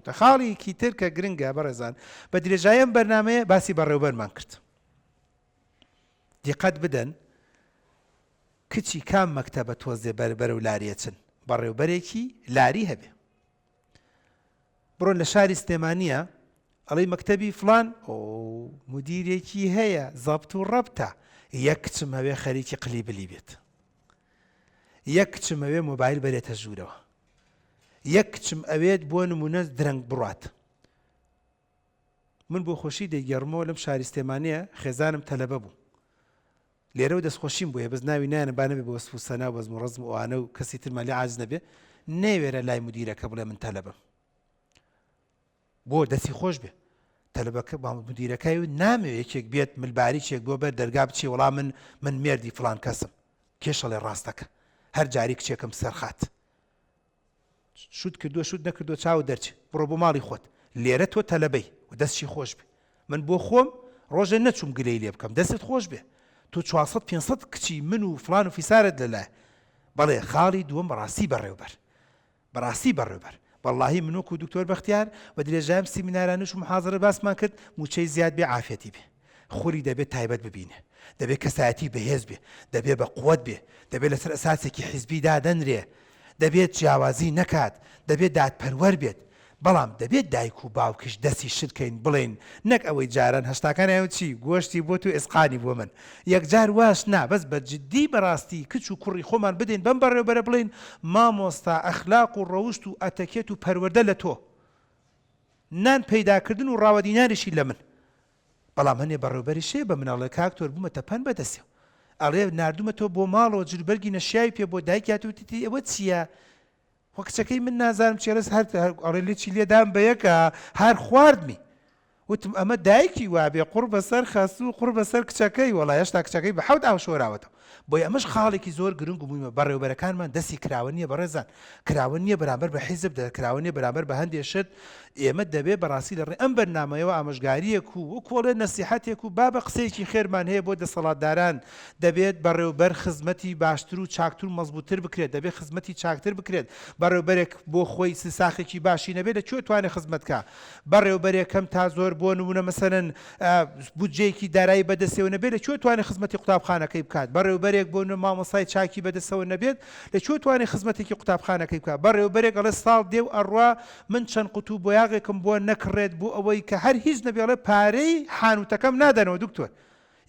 مەزبوتە. خاڵیکی تر کە گرنگە بەڕێزان بە درێژایی ئەم بەرنامەیە باسی بەڕێوبەرمان کرد. دیقەت بدەن کچی کام مەکتەبە تۆزێ بەر بەرەو لاریە چن بەڕێوبەرێکی لاری هەبێ. بڕۆن لە شاری سلێمانیە ئەڵێی مەکتەبی فڵان ئۆ مدیرێکی هەیە زەبت و ڕەبتە یەک کچم هەوێ خەریکی قلی بلی بێت یەک کچم ئەوێ مۆبایل بەرێتە ژوورەوە یەک کچم ئەوێت بۆ نمونە درەنگ بڕات من بۆ خۆشی دەیگەڕمەوە لەم شاری سلێمانیە خێزانم تەلەبە بوو لێرەوە دەستخۆشیم بۆیە بەس ناوی نایەنم با نەبێ بە وەسف و سەنا و بەزم و ڕەزم و ئەوانە و کەسی ترمان لێ عاجز نەبێ نەیوێرا لای مدیرەکە بڵێ من تەلەبەم بۆ دەستی خۆش بێ تەلەبەکە با مدیرەکەی و نامەوێ یەکێک بێت ملباریکێک بۆ بەر دەرگا بچێ وەڵا من من مێردی فڵان کەسم کێشەڵێ ڕاستەکە هەر جاری کچێکم سەرخات شوت کردووە شوت نەکردووە چاوت دەرچێ بڕۆ بۆ ماڵی خۆت لێرە تۆ تەلەبەی و دەستشی خۆش بێ من بۆ خۆم ڕۆژێ نەچووم گلەی لێ بکەم دەستت خۆش بێ تۆ 400 500 کچی من و فلان و فیسارت لەلایە بەڵێ خاڵی دووەم بەڕاستی بەڕێوبەر بەڕاستی بەڕێوبەر وەڵاهی من وەکو دکتۆر بەختیار بە درێژایم سیمینارانش و محازەرە باسمان کرد موچەی زیاد بێ عافیەتی بێ خولی دەبێت تایبەت ببینێ، دەبێت کەسایەتی بەهێز بێ، دەبێت بە قوت بێ، دەبێت لەسەر ئەساسێکی حیزبی دادەنرێ، دەبێت جیاوازی نەکات، دەبێت دادپەروەر بێت، بەڵام دەبێت دایک و باوکیش دەستی شل کەین بڵێین نەک ئەوەی جاران هەشتاکان ئەیان چی گۆشتی بۆ تو ئێسقانی بۆ من، یەکجار واش نا بەس بە جدی بەڕاستی کچ و کوڕی خۆمان بدەین بەم بەڕێوبەرە بڵێین مامۆستا ئەخلاق و ڕەوشت و ئەتەکێت و پەروەردە لە تۆ نان پەیداکردن و ڕاوەدینانیشی لە من. بەڵام هەنێ بەڕێوبەریش هەیە بە من ئەڵێ کاک تۆر بوومەتە پەن بە دەستێ و ئەڵێ ناردومەتەوە بۆ ماڵەوە جلوبەرگی نەشیاوی پێ بۆ دایکی هاتوو وتیتی ئەوە چییە خۆ کچەکەی من نازانم چیە ڕێز هەر ئەڵێ لچی لێدام بە یەکە هەر خواردمی وتم ئەمە دایکی وابێ قوڕ بەسەر خەسوو قوڕ بەسەر کچەکەی وەڵا هێشتا کچەکەی بە حەوت ئاو شۆراوەتەوە بۆیە ئەمەش خاڵێکی زۆر گرنگ و مویمە بەڕێوبەرەکانمان دەستی کراوە نییە بەڕێزان کراوە نییە بەرامبەر بە حیزب کراوە نییە بەرامبەر بە هەندێ شت ئێمە دەبێ بەڕاستی لە ڕێ ئەم بەرنامەیەوە ئامۆژگارییەک و وەکۆڵێ نەسیحەتێک و بابە قسەیەکی خێرمان هەیە بۆ دەسەڵاتداران دەبێت بەڕێوبەر خزمەتی باشتر و چاکتر و مەزبووتر بکرێت دەبێت خزمەتی چاکتر بکرێت بەڕێوبەرێک بۆ خۆی سیساخێکی باشی نەبێت لە کوێ توانێت خزمەت کا بەڕێوبەرێک کەم تا زۆر بۆ نموونە مەسەلەن بودجەیەکی دارایی بەدەستەوە نەبێت لە کوێ توانێت خزمەتی قوتابخانەکەی بکات بەڕێوبەرێک بۆ نموونە مامۆستای چاکی بەدەستەوە نەبێت لە کوێ توانێت خزمەتێکی قوتابخانەکەی بکات بەڕێوبەرێک ئەڵێ ساڵ دێ و ئەڕوا من چەند قوتوو بۆیاغێکم بۆ نەکڕێت بۆ ئەوەی کە هەر هیچ نەبێ ئەڵێ پارەی حانوتەکەم نادەنەوە دکتۆر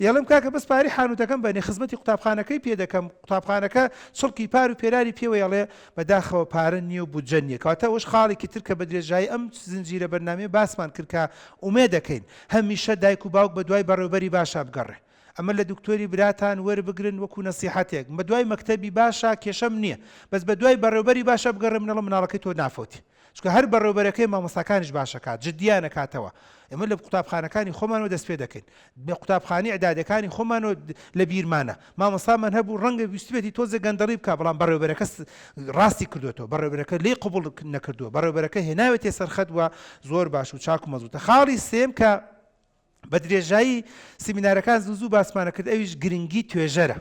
یەڵێم کاکە بەس پارەی حانوتەکەم بەنێ خزمەتی قوتابخانەکەی پێ دەکەم قوتابخانەکە چڵکی پار و پێراری پێوەی ئەڵێ بەداخەوە پارە نییە و بودجە نییە کەواتە ئەوەش خاڵێکی تر کە بە درێژایی ئەم زنجیرە بەرنامەیە باسمان کرد کە ئومێدەکەین هەمیشە دایک و باوک بەدوای بەڕێوبەری باشا بگەڕێ ئەمە لە دکتۆری براتان وەربگرن وەکو نەسیحەتێک بەدوای مەکتەبی باشا کێشەم نییە بەس بەدوای بەڕێوبەری باشا بگەڕێ منەڵە مناڵەکەی تۆ نافەوتی چونکە هەر بەڕێوبەرەکەی مامۆستاکانیش باشەکات جدیان ئەکاتەوە ئێمە لە قوتابخانەکانی خۆمانەوە دەست پێ دەکەین لە قوتابخانی ئیعدادەکانی خۆمانەوە لە بیرمانە مامۆستامان هەبوو ڕەنگە ویستبێتی تۆزێک گەندەڵی بکا بەڵام بەڕێوبەرەکە ڕاستی کردوێتەوە بەڕێوبەرەکە لێی قبوڵ نەکردووە بەڕێوبەرەکە هێناوێتێ سەرخەت وە زۆر باش و چاک و مەزبوتە خاڵی سێم کە بە درێژایی سیمینارەکان زوو زوو باسمانە کرد ئەویش گرنگی توێژەرە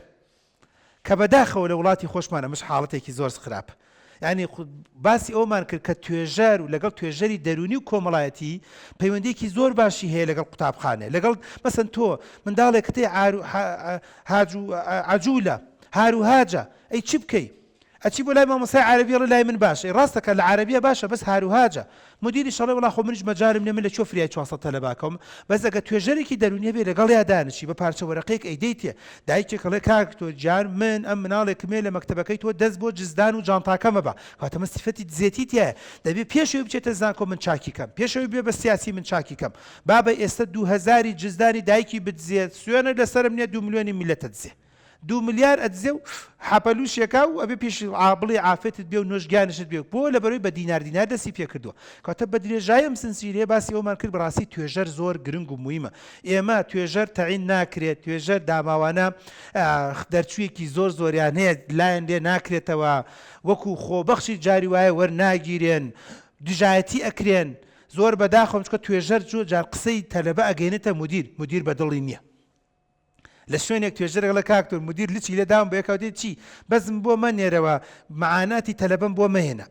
کە بەداخەوە لە وڵاتی خۆشمان ئەمەش حاڵەتێکی زۆر خراپ یعنی باسی ئەومان کرد کە توێژەر و لەگەڵ توێژەری دەرونی و کۆمەڵایەتی پەیوەندیکی زۆر باشی هەیە لەگەڵ قوتابخانێ لەگەڵ مەسەن تۆ منداڵێک تێ هاج و عجولە هار و هاجە ئەی چی بکەی ئەچی بۆ لای مامۆستای عەرەبی ئەڵێ لای من باشە ئەی ڕاستە کە لە عەرەبیە باشە بەس هاروهاجە مدیریش ئەڵێ وەڵا خۆ منیش مەجالم نیە من لە کوێ فریای 400 تەلەبە ئەکەوم بەس ئەگەر توێژەرێکی دەروونی هەبێ لەگەڵیا دانیشی بە پارچە وەرەقەیەک ئەیدەیتێ دایکێک ئەڵێ کاک تۆ گیان من ئەم مناڵێکم هەیە لە مەکتەبەکەی تۆ دەست بۆ جزدان و جانتاکەم مەبە کەواتە من سیفەتی دزێتی تیایە دەبێ پێش ئەوەی بچێتە زانکۆ من چاکی کەم پێش ئەوەی ببێ بە سیاسی من چاکی کەم بابە ئێستە دووهەزاری جزدانی دایکی بدزێت سوێنت لەسەرم نیە دوو ملیۆنی میللەت ئەدزێ. دوو ملیار ئەدزێ و حەپەلوشێکا و ئەبێ پێشی بڵێ عافێتت بێ و نۆش گیانشت بێ بۆ لەبەرەوەی بە دینار دینار دەستی پێ کردووە کەواتە بە درێژایی ئەم سنسیرەیە باسی ئەومان کرد بەڕاستی توێژەر زۆر گرنگ و مویمە ئێمە توێژەر تەعین ناکرێت توێژەر داماوانە دەرچوویەکی زۆر زۆریان هەیە لایەن لێ ناکرێتەوە وەکو خۆبەخشی جاری وایە وەرناگیرێن دژایەتی ئەکرێن زۆر بەداخەوەم چونکە توێژەر زۆر جار قسەی تەلەبە ئەگەینێتە مودیر مودیر بە دڵی نییە لە شوێنێک توێژەرێک ئەڵێ کاک تۆ مدیر لچی لێ داوم بە یەکەوە دێ چی بەزم بۆ مەنێرەوە معاناتی تەلەبەم بۆ مەهێنە.